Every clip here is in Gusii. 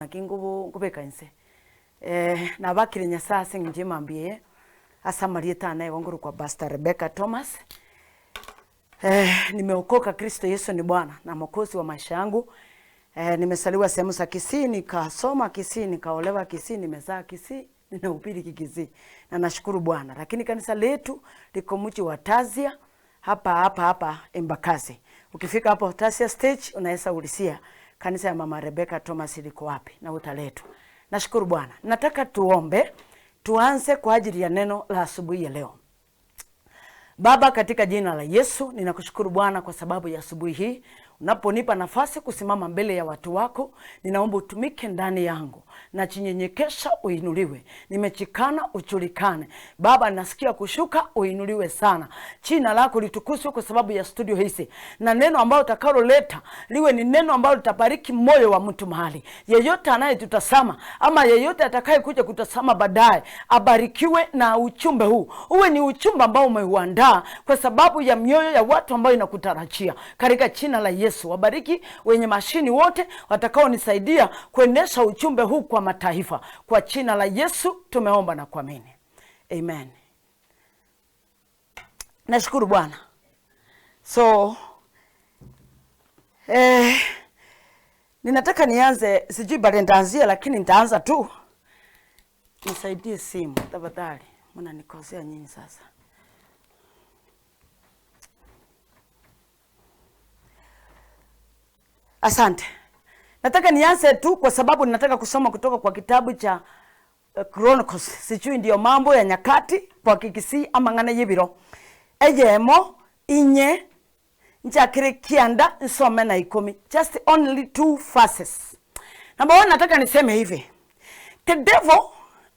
Naki nkobeka inse, nabakire Nyasae ase eng'encho y'emambia eye, ase amarieta ane igo nkorokwa Pastor Rebecca Thomas, nimeokoka Kristo Yesu ni Bwana na Mwokozi wa maisha yangu, nimesaliwa sehemu za Kisii, nikasoma Kisii, nikaolewa Kisii, nimezaa Kisii, ninahubiri Kikisii na nashukuru Bwana. Lakini kanisa letu liko mji wa Tasia hapa hapa hapa Embakasi. Ukifika hapo Tasia stage unaweza ulizia kanisa ya Mama Rebecca Thomas liko wapi na utaletwa. Nashukuru Bwana. Nataka tuombe tuanze kwa ajili ya neno la asubuhi ya leo. Baba, katika jina la Yesu ninakushukuru Bwana kwa sababu ya asubuhi hii unaponipa nafasi kusimama mbele ya watu wako, ninaomba utumike ndani yangu, nachinyenyekesha uinuliwe, nimechikana ujulikane. Baba, nasikia kushuka uinuliwe sana, jina lako litukuzwe kwa sababu ya studio hizi, na neno ambalo utakaloleta liwe ni neno ambalo litabariki moyo wa mtu mahali yeyote anayetutazama ama yeyote atakayekuja kutazama baadaye, abarikiwe na uchumbe huu, uwe ni uchumbe ambao umeuandaa kwa sababu ya mioyo ya watu ambayo inakutarajia katika jina la Yesu. Wabariki wenye mashini wote watakaonisaidia kuendesha uchumbe huu kwa mataifa. Kwa jina la Yesu tumeomba na kuamini, amen. Nashukuru Bwana. So eh, ninataka nianze, sijui bado nitaanzia, lakini nitaanza tu. Nisaidie simu tafadhali, mnanikosea nyinyi sasa. Asante. Nataka nianze tu kwa sababu ninataka kusoma kutoka kwa kitabu cha uh, Chronicles. Sijui ndio mambo ya nyakati kwa Kikisii ama ng'ana yebiro. Eyemo inye nchakire kianda nsome na ikomi. Just only two verses. Number one, nataka niseme hivi. The devil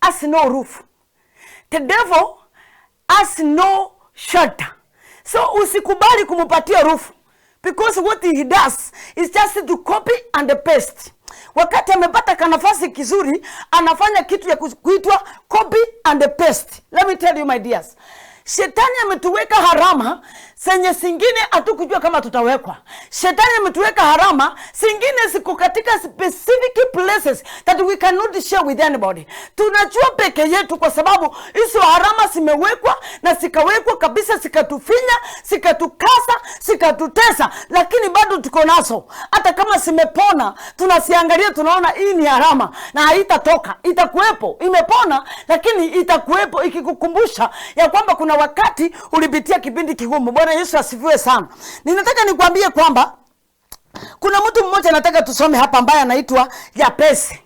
has no roof. The devil has no shelter. So usikubali kumupatia roof because what he does is just to copy and paste. Wakati amepata kanafasi kizuri, anafanya kitu ya kuitwa copy and paste. Let me tell you my dears, Shetani ametuweka harama zenye zingine hatukujua kama tutawekwa. Shetani ametuweka harama zingine ziko katika specific places that we cannot share with anybody. Tunajua peke yetu, kwa sababu hizo harama zimewekwa na zikawekwa kabisa, zikatufinya, zikatukasa, zikatutesa, lakini bado tuko nazo. Hata kama zimepona, tunaziangalia, tunaona hii ni harama na haitatoka, itakuwepo. Imepona lakini itakuwepo, ikikukumbusha ya kwamba kuna wakati ulipitia kipindi kigumu. Bwana Yesu asifiwe sana. Ninataka nikwambie kwamba kuna mtu mmoja nataka tusome hapa ambaye anaitwa Yabesi.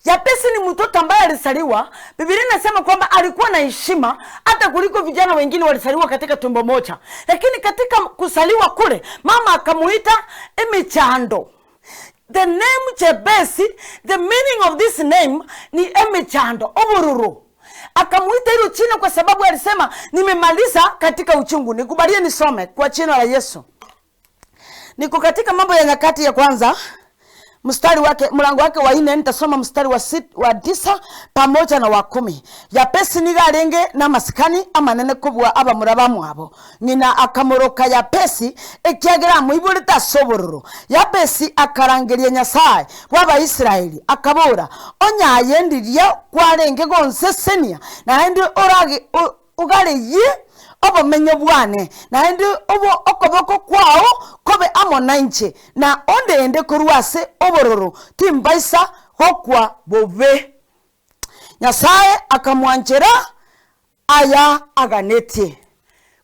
Yabesi ni mtoto ambaye alizaliwa, Biblia inasema kwamba alikuwa na heshima hata kuliko vijana wengine walizaliwa katika tumbo moja, lakini katika kuzaliwa kule mama akamuita Emichando. The name Jabesi, the meaning of this name ni Emichando, obururu. Akamuita hilo jina kwa sababu alisema nimemaliza katika uchungu. Nikubalie nisome kwa jina la Yesu. Niko katika Mambo ya Nyakati ya kwanza mstari wake mlango wake wa ine, nitasoma mstari wa, sit, wa tisa pamoja na wa kumi. Yabesi nigo arenge namasikani amanene kobua abamura bamwabo. Ng'ina akamoroka Yabesi ekiagera amoiborete ase obororo. Yabesi akarangeria Nyasae bw'Abaisraeli, akabora, Onye aye ndiria kwarenge gonsesenia, naende orage ogareyie obomenyo bwane, naende obo okoboko kwao kobe amo nainche, na ondende korwa ase obororo, timbaisa gokwa bobe. Nyasae akamwanchera aya aganetie.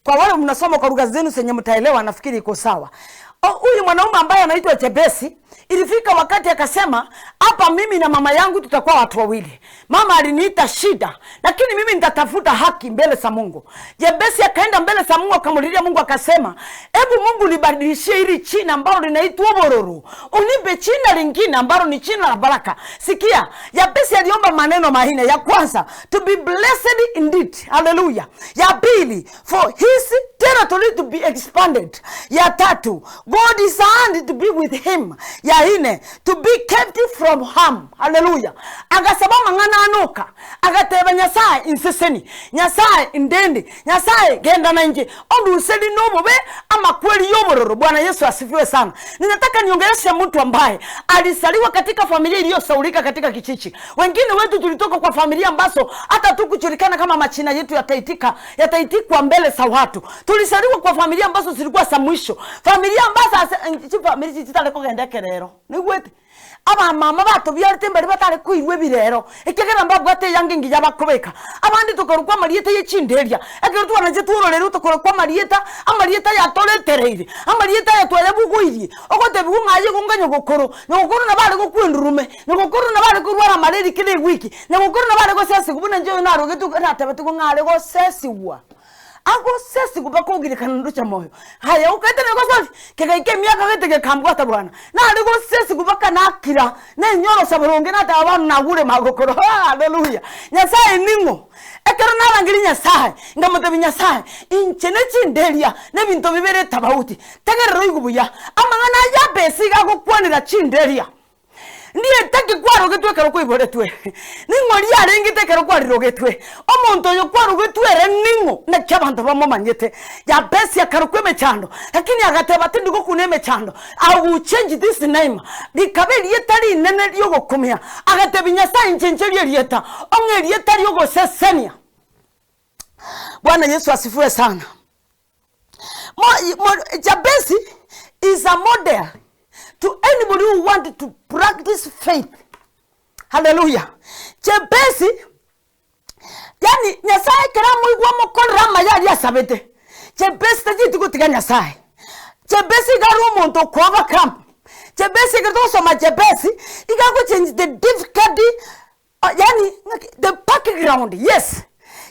Kwa wale mnasoma kwa lugha zenu zenye mtaelewa, nafikiri iko sawa. Huyu mwanaume ambaye anaitwa Jabesi ilifika wakati akasema, hapa mimi na mama yangu tutakuwa watu wawili. Mama aliniita shida, lakini mimi nitatafuta haki mbele za Mungu. Jabesi akaenda mbele za Mungu akamulilia Mungu akasema, hebu Mungu nibadilishie hili jina ambalo linaitwa Bororo, unipe jina lingine ambalo ni jina la baraka. Sikia, Jabesi aliomba maneno manne. Ya kwanza, to be blessed indeed. Hallelujah. Ya pili, for his Territory to be expanded. Ya tatu, God's hand to be with him. Ya ine, to be kept from harm. Haleluya! Agasaba amang'ana anoka, agateba, Nyasae, inseseni, Nyasae, indende, Nyasae, genda nainche, onduserie nobobe, amakweri y'obororo. Bwana Yesu asifiwe sana. Ninataka niongeleshe mtu ambaye alisaliwa katika familia iliyosaulika katika kijiji. Wengine wetu tulitoka kwa familia ambazo hata hatukujulikana kama majina yetu yataitika yataitikwa mbele za watu. Tulisaliwa kwa familia ambazo zilikuwa za mwisho. Familia ambazo ase chifamiri chitare kogenda ekerero. Nigwete? Abamama batobiarete mbari batare koirwa ebirero, ekiagera mbabwate eyanga engiya bakobeka. Abande tokarokwa amarieta ye chinderia, ekero twanachete twororerwe tokorokwa amarieta, amarieta aya toretereire, amarieta aya twayabugoirie, ogotebigwa ng'a aye igo ng'a nyogokoro, nyogokoro nabo are gokwa endurume, nyogokoro nabo are korwara amareri kera ewiki, nyogokoro nabo are gosesigwa buna inche oyo narogetwe natebetigwe ng'a are gosesigwa. Agosesigwa mpaka ogirekana ndoche moyo. Haya okaete negosori, kegaika emiaka gete gekambwata bwana. Nare gosesigwa mpaka nakira, nenyorosa boronge nateba bono nagure magokoro. Haleluya! Nyasaye ning'o? Ekero narangeria Nyasaye, nkamotebia Nyasaye, inche ne chinderia na ebinto bibere etabauti. Tegerera oigwe buya, amang'ana aya Yabesi iga agokwanera chinderia. Ndieta ki kwarogetwe ekero kwaiboretwe? Ning'o riarengete ekero kwarirogetwe? Omonto oyo kwarogetwe ere ning'o? Naki abanto bamomanyete. Yabesi akarokwa emechando, lakini agateba tindi gokuna emechando, I will change this name. Rikaba erieta rinene riogokumia. Agatebia Nyasaye nchencherie erieta, ong'e erieta riogosesenia. Bwana Yesu asifiwe sana. Mo, mo, Jabesi is a model to anybody who want to practice faith. Hallelujah. Jabesi, yani Nyasaye ekero amoigwa amokorere amaya aria asabete, Jabesi tacheti gotiga Nyasaye. Jabesi iga are omonto oko overcome. Jabesi ekero togosoma Jabesi, iga agochange the difficulty Yaani ng'aki the background yes,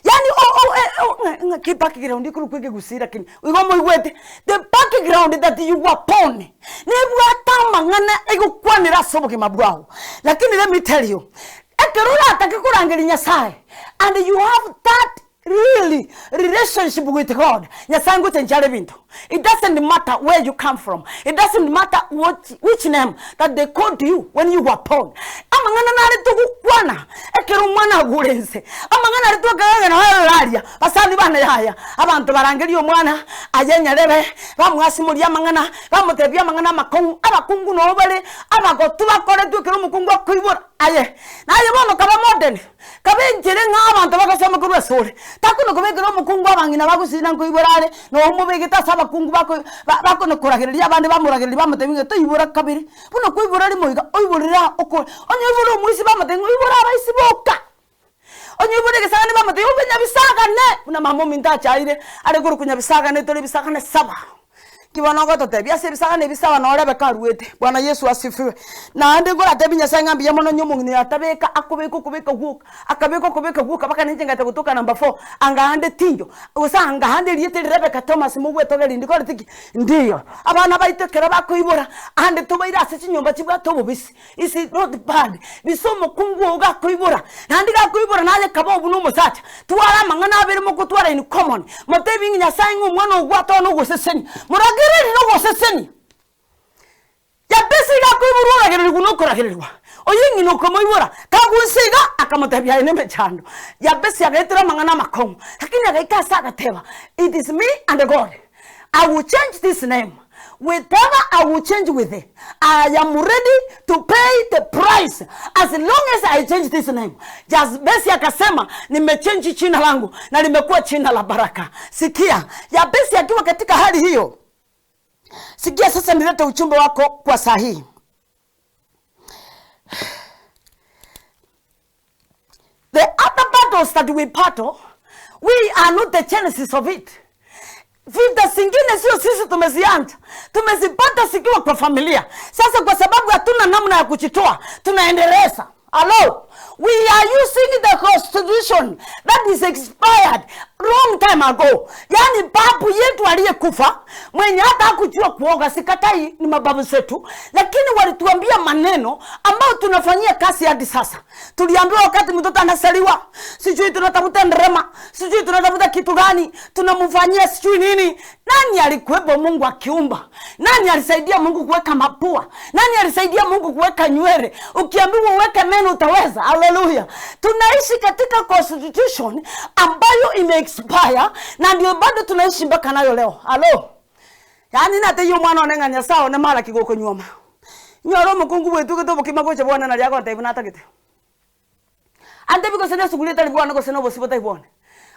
yaani o- o- e- o- ng'a- ng'aki background ekorokwa ekegusii lakini igo moigwete, the background that you were born, nebwate amang'ana egokwanera ase obogima bwao. Lakini let me tell you, ekero oratake korangeria Nyasaye and you have that Really relationship with God, Nyasaye ngochenchia are ebinto. It doesn't matter where you come from, it doesn't matter what which name that they called you when you were born. Amang'ana nare togokwana ekero omwana agure ense, amang'ana aria twakagana naro aria, basani bane yaya, abanto barangerie omwana aye nyarebe, bamwasimoria amang'ana, bamotebia amang'ana amakong'u, abakungu noo bare abagotu bakoretwe ekero omokungu akoibora aye, naye bono kaba modern. Kabe enchera eng'ao abanto bagosoma korwa asore, takona kobekera omokungu abang'ina bagosira nkoibora are, na omobegete ase abakungu bako ba bakona koragereria abande bamoragereria bamotebia ng'a toibora kabere, buna koibora rimo iga oiborere aa oko onye oibore omoisia bamotebia ng'a oibore abaisia boka. Onye oibore egesagane bamotebia obe nyabisagane, buna mama ominto achaire are korokwa nyabisagane tore ebisagane saba. Ki bono ogototebia ase ebisagane ebi sawa noo Rebeka aruete? Bwana Yesu asifiwe. Naende nkoratebie Nyasaye ng'a mbuya mono onye omong'ina oyo atabeka akobeka okobeka gwoka, akabeka okobeka gwoka mpaka ninche ngacha gotoka number four, anga ande tinjo, gose anga ande erieta eri Rebeka Thomas mogwetogeria ndikoreti ki? Ndiyo. Abana baito ekero bakoibora, ande tobaire ase chinyomba chibwate obobisi, is not bad, bisa omokungu oo gakoibora, naende gakoibora naye kaba obuna omosacha, twara amang'ana abere mogotwara in common, motebi ng'a Nyasaye ng'a omwana ogwate one ogosesenia, moragererie na ogosesenia. Yabesi iga akoiborwa oragererigwe na okoragererigwa, oyo ng'ina okomoibora, kagunsa iga, akamotebia aye nemechando. Yabesi agaetera amang'ana amakong'u, lakini agaika ase agateba, it is me and God, I will change this name. Whatever I will change with it, I am ready to pay the price as long as I change this name. Jabesi akasema nimechange jina langu na limekuwa jina la baraka. Sikia, Yabesi akiwa katika hali hiyo, sikia sasa nilete ujumbe wako kwa saa hii. The other battles that we battle, we are not the genesis of it. Vita zingine sio sisi tumezianza, tumezipata zikiwa kwa familia. Sasa kwa sababu hatuna namna ya kujitoa, tunaendeleza. Halo, We are using the constitution that is expired long time ago. Yaani babu yetu aliyekufa mwenye hata hakujua kuoga, sikatai, ni mababu zetu, lakini walituambia maneno ambayo tunafanyia kazi hadi sasa. Tuliambiwa wakati mtoto anazaliwa, sijui tunatafuta nderema, sijui tunatafuta kitu gani, tunamfanyia sijui nini. Nani alikuwepo Mungu akiumba? Nani alisaidia Mungu kuweka mapua? Nani alisaidia Mungu kuweka nywele? Ukiambiwa uweke meno utaweza? Haleluya! Tunaishi katika constitution ambayo ime expire na ndio bado tunaishi mpaka nayo leo. Halo, yaani nateiyo omwana one ng'a Nyasaye one mara ki gokonyuoma. Nyora omokungu bwetugete obokima gocha bwane naria agontebia natagete. Antebi gose nesuguri etari bwane gose nobosio botari bwane.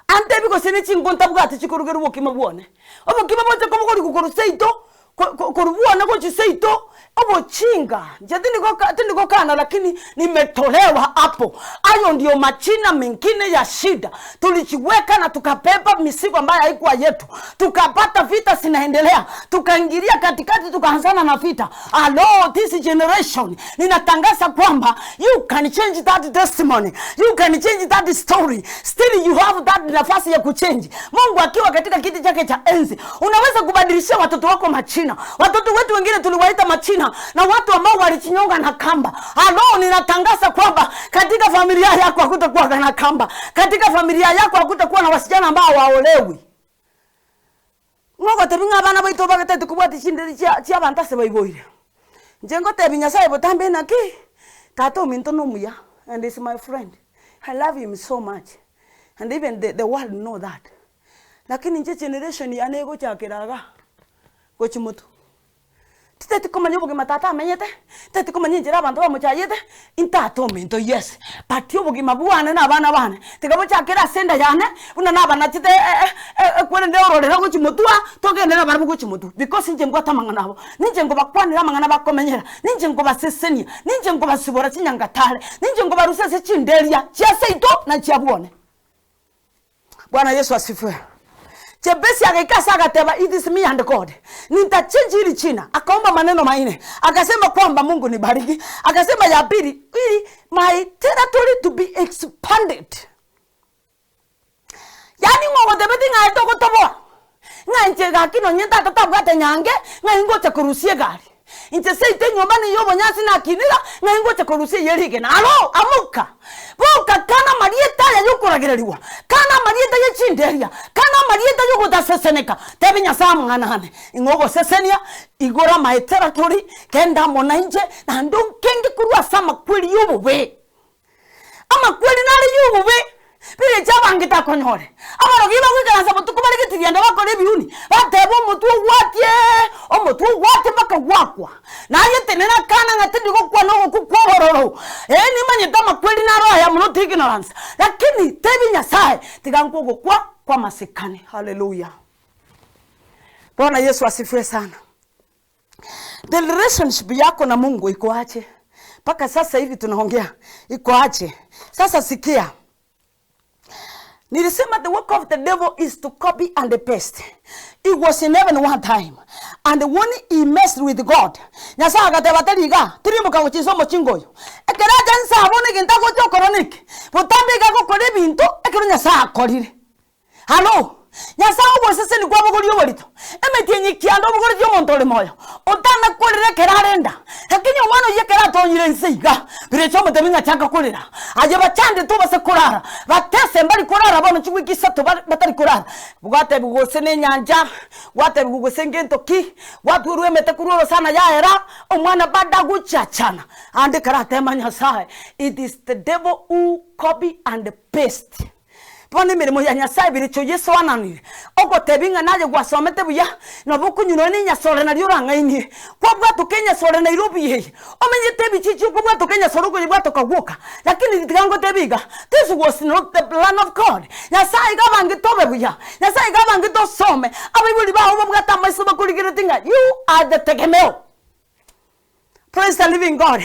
Antebi gose ne chinko ntabwati chikorugerwa obokima bwane. Obokima boche kobogorigwa korwa seito, ko- ko- korwa bwane gochia seito, obochinga. Inche tindi goka tindi gokana lakini nimetolewa hapo. Ayo ndio machina mengine ya shida. Tulijiweka na tukabeba mizigo ambayo haikuwa yetu. Tukapata vita zinaendelea. Tukaingilia katikati tukaanzana na vita. Hello, this generation ninatangaza kwamba you can change that testimony. You can change that story. Still you have that nafasi ya kuchange. Mungu akiwa katika kiti chake cha enzi, unaweza kubadilishia watoto wako machina. Watoto wetu wengine tuliwaita machina na watu ambao walichinyonga na kamba. Halo, ninatangaza kwamba katika familia yako hakutakuwa na kamba. Katika familia yako hakutakuwa na wasichana ambao waolewi. Ng'ogotebi ng'a abana baito bagetete kobwati chinderi chia chi'abanto ase baiboire. Inche ngotebi Nyasaye botambe naki, tata ominto nomuya and is my friend, I love him so much and even the the world know that. Lakini inche generation yane egochakera igaa, gochia motwe. Titeti komanya obogima tata amenyete, titeti komanya enchera abanto bamochayete, intata ominto yes, but obogima bwane na abana bane, tiga bochakere ase enda yane, buna nabanachete ekwerende ororere gochia motwe aa, togende nabarabwo gochia motwe, because inche mbwate amang'ana abo, ninche nkobakwanera amang'ana bakomenyera, ninche nkobasesenia, ninche nkobasibora chinyangatare, ninche nkobarusia ase chinderia chia seito na chia bwone. Bwana Yesu asifiwe. Jabesi agaika ase agateba, It is me and God. Nitachange hili jina. Akaomba maneno maine. Akasema kwamba Mungu nibariki. Akasema ya pili, ili my territory to be expanded. Yaani ng'o ogotebeti ng'a aye togotoboa, ng'a inche gaki nonye tata tabwate nyange, ng'a ingocha korusia egari. Inche seito enyomba neye obonyansi nakinera, ng'a ingocha korusia eye rigena. Aro, amoka! Boka, kana amarieta aya y'okoragererigwa, kana amarieta ye chinderia, kana amarieta y'ogotaseseneka. Tebi Nyasae amang'ana ane, ing'o ogosesenia, igora amaeteratori, genda amo nainche, naende onkenge korwa ase amakweri y'obobe. Amakweri nare y'obobe, birecha abange takonyore. Abarogi bagoikaransa botuko bare getirianda bakore ebiuni, bateba omotwe ogwatie, omotwe ogwatie mpaka gwakwa. Naye tenena akana ng'a tindi gokwana ogokwa kwa obororo. Ee nimanyete amakweri naro aya am not ignorance, lakini tebi Nyasaye, tiga nkwe ogokwa kwa amasikani. Haleluya! Bwana Yesu asifiwe sana. The relationship yako na Mungu iko aje? Mpaka sasa hivi tunaongea iko aje? Sasa sikia, nilisema the work of the devil is to copy and paste. He was in heaven one time and when he messed with God, Nyasaye agateba tari iga, tirimboka gochia ase omochingo oyo. Ekero acha nse abwo negento agocha okora neke, botambe iga agokora ebinto ekero Nyasaye akorire. Hallo! Nyasae ogoseseni kwabogorie oborito, emetienyi kianda obogoretie omonto ore moyo, otana korera ekero are enda. Lakini omwana oyio ekero atonyire inse iga, birecha omotebi ng'a chaka korera. Aye bachandete obase korara, batese mbari korara bono chiwiki isato bare batari korara. Gwatebiwa gose na enyancha, gwatebiwa gose ngento ki, gwatwerwa emete korwa orosana yaera, omwana bado agochiachana. Ande ekero atema Nyasae, it is the devil who copy and paste. Bono emeremo ya Nyasae birecho Yeso ananire, ogotebia ng'a naye gwasomete buya, nabo okonywa nonya nenyasore nario orang'ainie. Kwabwatoka enyasore Nairobi eye, omenyete ebichichi okobwatoka enyasore okoyebwatoka gwoka, lakini tiga ngotebie iga, this was not the plan of God. Nyasae iga abangete obe buya, Nyasae iga abangete osome, abaibori bao babwate amaiso bakorigeretie ng'a you are the tegemeo. Praise the living God.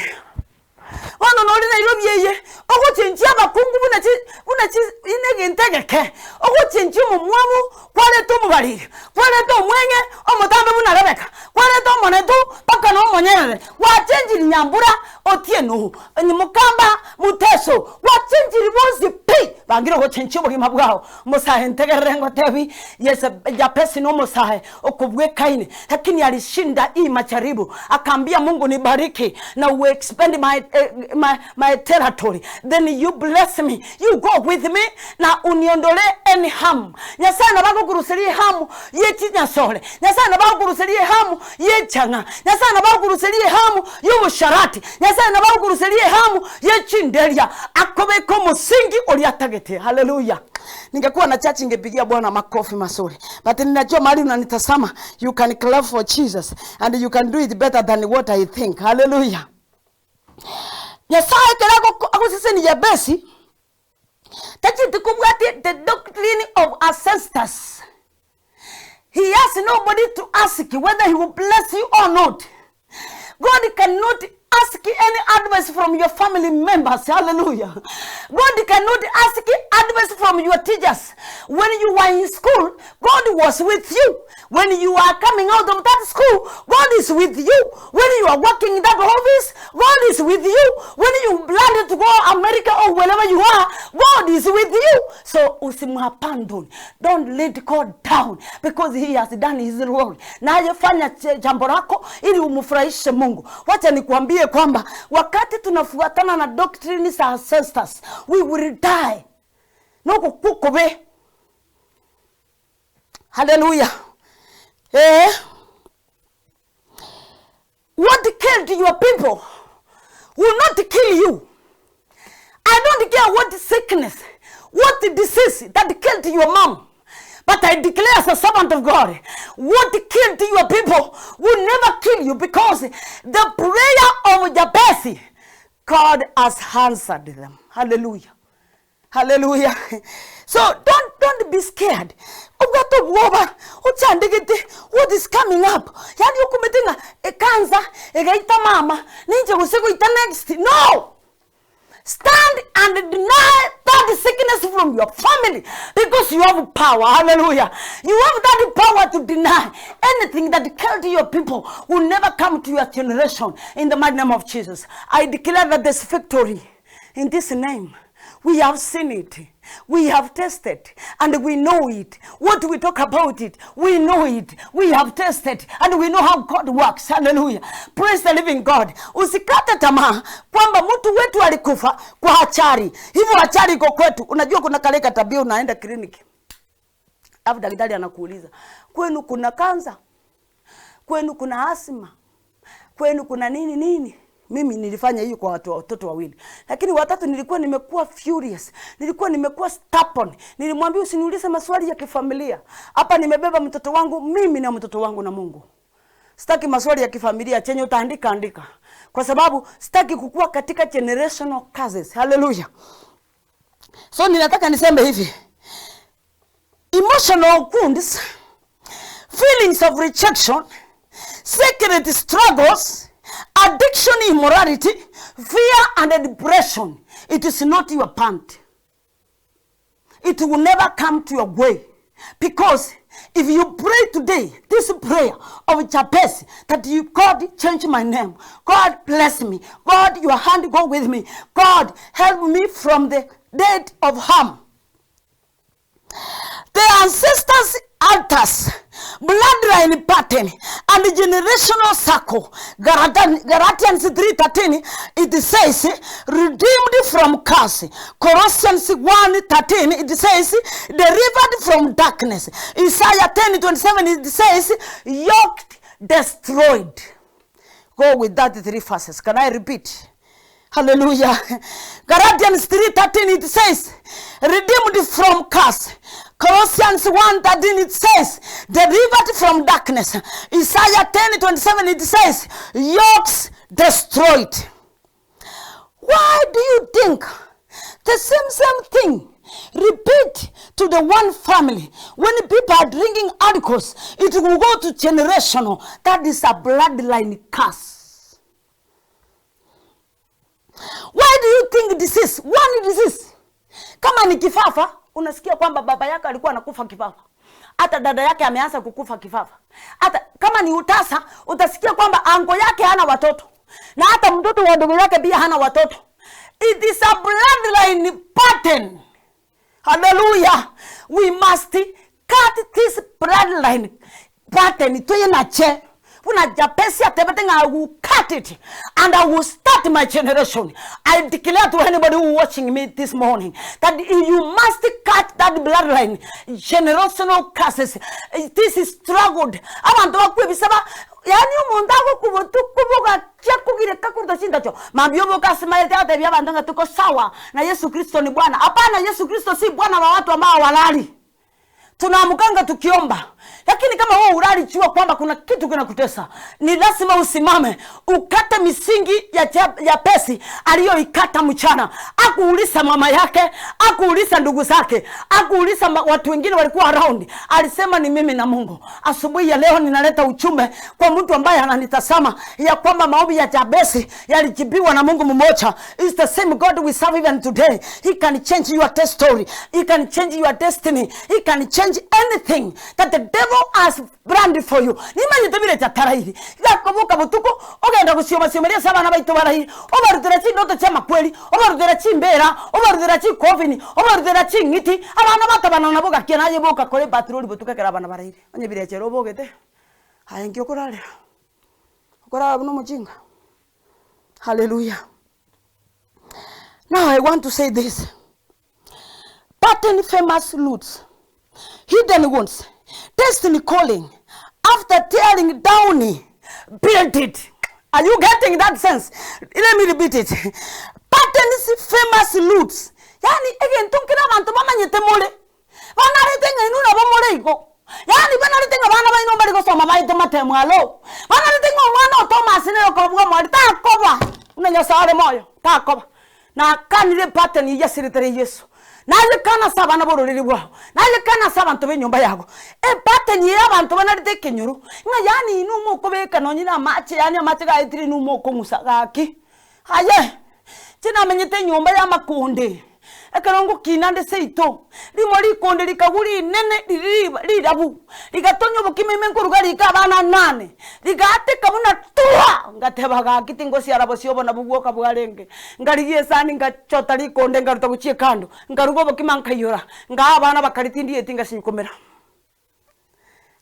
Bono nore Nairobi eye, ogochenchia abakungu buna chi buna chi ine egento egeke, ogochenchia omomwamu, kwareta omobariri, kwareta omweng'e, omotambe buna Rebecca, kwareta omonetu, mpaka na omoya. Onyerere, gwachenchiri Nyambura, Otieno, Mokamba, Muteso, gwachenchiri bonsi pi, bangire gochenchia obogima bwao. Omosae ntegerere ngotebi, Yese, Yabesi nomosae okobwekaine, lakini alishinda hii majaribu, akaambia Mungu nibariki na u expand my, eh, my, my territory, then you bless me, you go with me, na uniondolee any harm. Nyasae nabo agokuruseria ehamu ye chinyasore, Nyasae nabo agokuruseria ehamu y'echang'a, Nyasae nabo agokuruseria ehamu y'obosharati, Nyasae nabo agokuruseria ehamu ye chinderia, akobeka omosingi oria atagete. Haleluya! Ningekuwa na church ingepigia Bwana makofi mazuri, but ninajua mahali unanitazama, you can clap for Jesus and you can do it better than what I think. Haleluya! Nyasae ekero agoko agosesenia Yabesi, tacheti kobwatia the doctrine of ancestors. He has nobody to ask whether he will bless you or not. God cannot ask any advice from your family members. Hallelujah. God cannot ask advice from your teachers. When you were in school, God was with you. When you are coming out of that school, God is with you. When you are working in that office, God is with you. When you plan to go America or wherever you are, God is with you. So usimwabandon. Don't let God down because he has done his role. Naye fanya jambo lako ili umfurahishe Mungu. Wacha nikuambie kwamba wakati tunafuatana na doctrine za ancestors, we will die. Noko kukobe. Hallelujah. Eh. What killed your people will not kill you. I don't care what sickness, what disease that killed your mom. But I declare as a servant of God, what killed your people will never kill you because the prayer of Jabez, God has answered them. Hallelujah. Hallelujah. So don't don't be scared. Obwate obwoba ochandegete what is coming up. Yaani okomete ng'a ekansa egaita mama ninche gose goita next. No! Stand and deny that sickness from your family because you have power. Hallelujah. You have that power to deny anything that killed your people will never come to your generation. In the mighty name of Jesus. I declare that there's victory in this name. We have seen it. We have tested and we know it. What we talk about it, we know it. We have tested and we know how God works. Hallelujah. Praise the living God. Usikate tamaa kwamba mtu wetu alikufa kwa hatari. Hivyo hatari iko kwetu. Unajua kuna kale tabia unaenda kliniki. Alafu daktari anakuuliza, kwenu kuna kansa? Kwenu kuna asma? Kwenu kuna nini nini? Mimi nilifanya hiyo kwa watu watoto wawili, lakini watatu nilikuwa nimekuwa furious, nilikuwa nimekuwa stubborn. Nilimwambia usiniulize maswali ya kifamilia hapa, nimebeba mtoto wangu mimi na mtoto wangu na Mungu. Sitaki maswali ya kifamilia, chenye utaandika andika, kwa sababu sitaki kukua katika generational curses. Hallelujah. So ninataka niseme hivi, emotional wounds, feelings of rejection, secret struggles, addiction, immorality, fear and depression. It is not your part. It will never come to your way. Because if you pray today, this prayer of Jabez, that you, God change my name, God bless me, God your hand go with me, God help me from the dead of harm. The ancestors' altars, bloodline pattern, and generational circle. Galatians 3:13, it says, redeemed from curse. Colossians 1:13, it says, delivered from darkness. Isaiah 10:27, it says, yoked, destroyed. Go with that three verses. Can I repeat? Hallelujah. Galatians 3:13 it says, redeemed from curse. Colossians 1:13 it says, delivered from darkness. Isaiah 10:27 it says, yokes destroyed. Why do you think the same same thing repeat to the one family? When people are drinking alcohols, it will go to generational. That is a bloodline curse. Why do you think disease, one disease, kama ni kifafa, unasikia kwamba baba yako alikuwa anakufa kifafa. Hata dada yake ameanza kukufa kifafa. Hata kama ni utasa, utasikia kwamba anko yake hana watoto na hata mtoto wa ndugu yake pia hana watoto. It is a bloodline pattern. Hallelujah. We must cut this bloodline pattern toyenache buna Jabesi atebete ng'a I will cut it and I will start my generation. I declare to anybody who watching me this morning that you must cut that bloodline generational curses. This is struggled. Abanto bakwebisa ba yaani omonto agokwa botuko bogachia kogireka korwa chintacho mambia oboke ase maete agatebia abanto ng'a tuko sawa na Yesu Kristo ni Bwana. Hapana, Yesu Kristo si Bwana wa watu ambao hawalali. Tunaamkanga tukiomba, lakini kama wewe hulali, jua kwamba kuna kitu kinakutesa. Ni lazima usimame ukate misingi ya Yabesi aliyoikata mchana. Akuuliza mama yake, akuuliza ndugu zake, akuuliza watu wengine walikuwa around. Alisema ni mimi na Mungu. Asubuhi ya leo ninaleta ujumbe kwa mtu ambaye ananitazama ya kwamba maombi ya Jabesi yalijibiwa na Mungu mmoja. It's the same God we serve even today. He can change your story. He can change your destiny. He can change anything that the devil has planned for you. Nimanyete bire chatarairi. Gakoboka botuko ogenda gosioma-siomeria ase abana baito baraire, obarutera chindoto chi'amakweri, obarutera chimbera, obarutera chikofini, obarutera ching'iti, abana batabana nabo gakia naye boka kore epatroli botuko ekero abana baraire. Onye birecha ere obogete, aye nki okorarera? Okorara buna omochinga? Hallelujah. Now I want to say this, Pattern famous roots, hidden wounds, destiny calling, after tearing down, build it. Are you getting that sense? Let me repeat it. Patterns famous roots. Yaani egento nkere abanto bamanyete more. Banarete ng'a inwe nabo more igo. Yaani banarete ng'a abana baino mbare gosoma baete amatemo alo. Banarete ng'a omwana o Thomas nere okoba bwa omwari takoba buna Nyasae are moyo, takoba. Nakanire epattern eyio asiretere Yeso. Nayekana ase abana b'ororeri bwao, nayekana ase abanto b'enyomba yago. Epattern eye abanto banarete ekenyoro, ng'a yaani inwe mokobeka nonye na amache yaani amache gaetire inwe mokong'usa gaki. Aye, inche namenyete enyomba y'amakonde, ekero ngokina nde seito, rimo rikonde rikagwa rinene riria riba rirabu, rigatonya obokima ime nkoruga riko abana nane, rigaateka buna twa! Ngateba gaki tingosiara bosio obo nabwo bwoka bwarenge. Nkarigia esani ngachota rikonde nkaruta gochia ekando, nkaruga obokima nkaiyora, nkaa abana bakaria tindieti ngasinywa komera.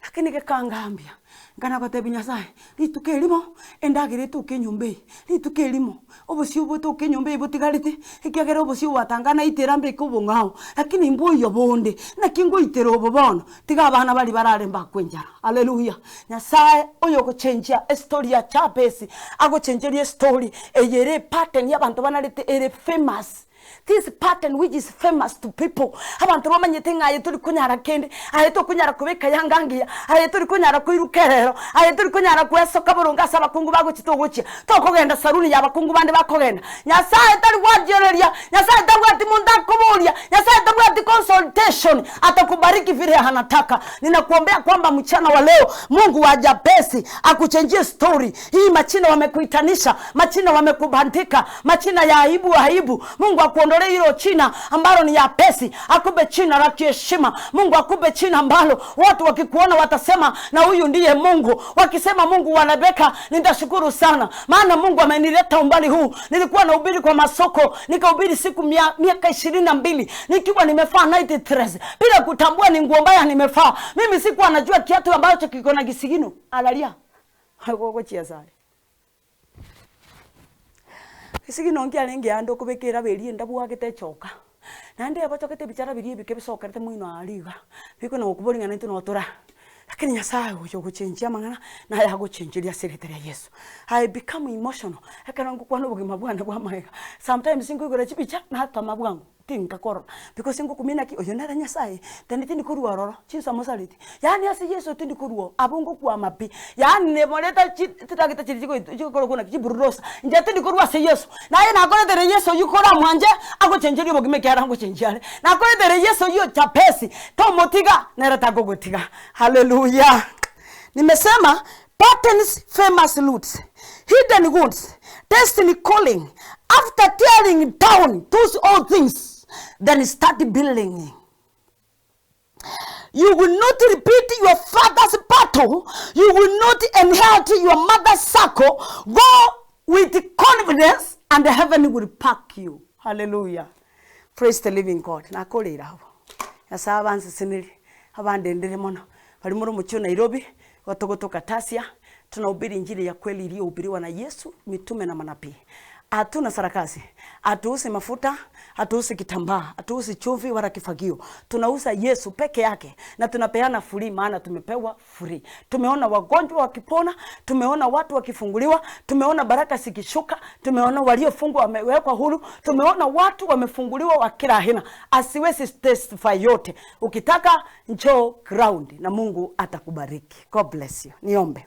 Lakini gekangambia, nkana gotebia Nyasaye, rituko erimo endagera etoke enyomba eye, rituko erimo obosio botoke enyomba eye botigarete, ekiagera obosio gwatanga naitera mbeke obong'ao, lakini mboiyo bonde, naki ngoitera obo bono, tiga abana baria barare mbakwe enchara. Haleluya! Nyasaye oyo ogochenjia estory ya Jabesi, agochenjerie estory eye ere epattern ya abanto banarete ere famous. This pattern which is famous to people, abanto bamanyete ng'a aye tori konyara kende, aye tokonyara kobeka yanga engiya, aye tori konyara koiruka erero, aye tori konyara gwesoka boronge ase abakungu bagochia togochia, tokogenda saruni ya abakungu bande bakogenda. Nyasaye tari gwanchereria, Nyasaye tabwati monto akoboria, Nyasaye tabwati consultation, atakubariki vile anataka. Ninakuombea kwamba mchana wa leo Mungu wa Jabesi akuchenjie story hii. Machina wamekuitanisha, machina wamekubandika, machina ya aibu aibu. Mungu akuondolee hilo china ambalo ni ya pesi, akupe china la kiheshima. Mungu akupe china ambalo watu wakikuona watasema na huyu ndiye Mungu. Wakisema Mungu wa Rebeka, nitashukuru sana, maana Mungu amenileta umbali huu. Nilikuwa nahubiri kwa masoko, nikahubiri siku miaka 22 nikiwa nimefaa night dress bila kutambua ni nguo mbaya nimefaa. Mimi sikuwa najua kiatu ambacho kiko na kisigino alalia gogochia sare Gesigino nkiarenge ande okobeka eraba eria ende bwagete echoka, naende ebochogete ebichara biria ebike bisokerete moino aria iga, bikona gokobori ng'a naintwe notora. Lakini Nyasaye oyo ogochenjia amang'ana, naye agochenjeria ase erieta ria Yeso. I become emotional, ekero ngokwana obogima bwane bwa amagega, sometimes nkoigora chibicha, natama bwango. Tinkakorora, because ngokumia naki oyo nere Nyasaye, tindi tindi korwa ororo, chinsa mosareti, yaani ase Yeso tindi korwa oo, abwo ngokwama pi, yaani nemoreta chi chidagita chiria chigoit chigokorokwa naki chiburudosa, inche tindi korwa ase Yeso. Naye nakoretere Yeso oywo koramwanche, agochencherie obogima ekiagera ngochenchia are. Nakoretere Yeso oywo Jabesi, tomotiga, nere takogotiga. Haleluya! Nimesema Patterns famous roots, hidden wounds, destiny calling, after tearing down those old things, then start building. You will not repeat your father's battle, you will not inherit your mother's circle, go with confidence and heaven will back you. Hallelujah. Praise the living God. Nakoreire abwo. Nyasae abansesenerie, abandendere mono. Baria more omochie o Nairobi, igo togotoka Tasia, tunahubiri injili ya kweli iliyohubiriwa na Yesu, mitume na manabii. Hatuna sarakasi, hatuuzi mafuta, hatuuzi kitambaa, hatuuzi chumvi wala kifagio. Tunauza Yesu peke yake na tunapeana free, maana tumepewa free. Tumeona wagonjwa wakipona, tumeona watu wakifunguliwa, tumeona baraka zikishuka, tumeona waliofungwa wamewekwa huru, tumeona watu wamefunguliwa wa kila aina. Asiwezi testify yote. Ukitaka njoo ground na Mungu atakubariki. God bless you. Niombe.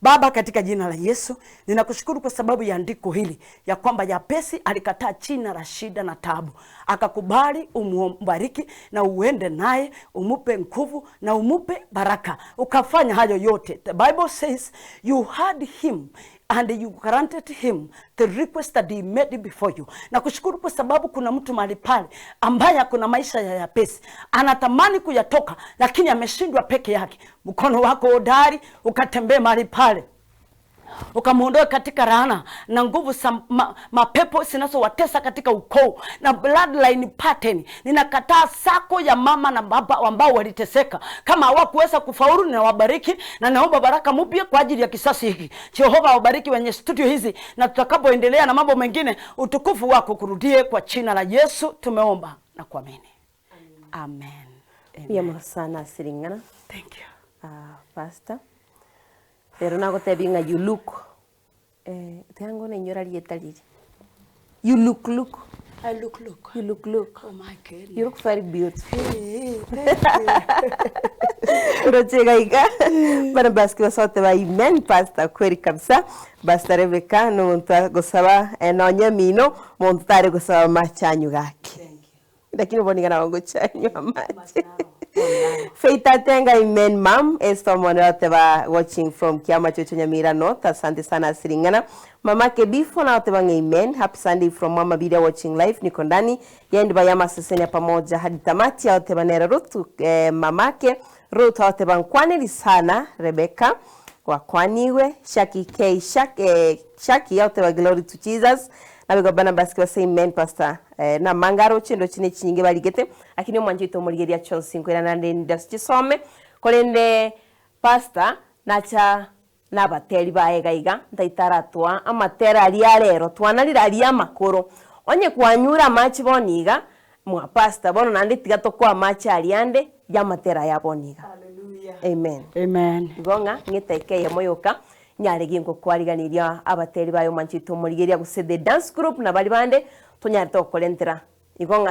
Baba, katika jina la Yesu ninakushukuru kwa sababu ya andiko hili ya kwamba Yabesi alikataa jina la shida na taabu, akakubali umbariki na uende naye umupe nguvu na umupe baraka, ukafanya hayo yote. The Bible says you heard him and you granted him the request that he made before you. Na kushukuru kwa sababu kuna mtu mahali pale ambaye kuna maisha ya Yabesi anatamani kuyatoka, lakini ameshindwa peke yake. Mkono wako hodari ukatembee mahali pale ukamwondoe katika laana na nguvu za ma, mapepo zinazowatesa katika ukoo na bloodline pattern. Ninakataa sako ya mama na baba ambao waliteseka, kama hawakuweza kufaulu, ninawabariki na naomba baraka mpya kwa ajili ya kisasi hiki. Jehova wabariki wenye studio hizi, na tutakapoendelea na mambo mengine, utukufu wako kurudie kwa jina la Yesu tumeomba na kuamini, amen. Amen. Mbuya mono sana ase ring'ana. Thank you. Ah, pastor. Rero nagotebia ng'a you look eh, tiga nainyora rieta riria. You look look. I look look. You look look. Oh my goodness. You look very beautiful. Hey, thank you. Roche gaiga bana basiki basote ba amen pastor kweli kabisa pastor Rebecca nomonto agosaba eh, nonya mino monto tare gosaba machanyu gake Thank you. lakini bono nabo ngochanywa amache Faith Atenga, amen ma'am. Esther Mwana ba watching from Kiama Chocho Nyamira North. Asante sana Siringana. Mama Kebifo na wote bang amen. Happy Sunday from Mama Bidia watching live. Niko ndani. Yendi bayama sesenia pamoja hadi tamati ya wote banera Ruth eh, mamake Ruth wote bankwaneri sana Rebecca wakwaniwe Shaki K Shaki, eh, Shaki yote ba glory to Jesus nabigo bana basiki base amen pastor eh, na mangaro chindo chine chinyinge baligete lakini omwancho ito omorigeria chonsi nkwera nande ndasichisome korende pastor nacha nabateri baye gaiga ntaitaratwa amatera aria arero twanarire aria amakoro onye kwanyure amache bono iga mwa pastor bono naende tiga tokoa amache aria ande ya amatera aya bono iga Hallelujah. amen Amen. Igo ng'a ng'eteke eyemo yoka nyare gingokwariganiria abateri baye omanchete omorigeria gose the dance group na bari bande tonyarete gokorentera. Igo ng'a.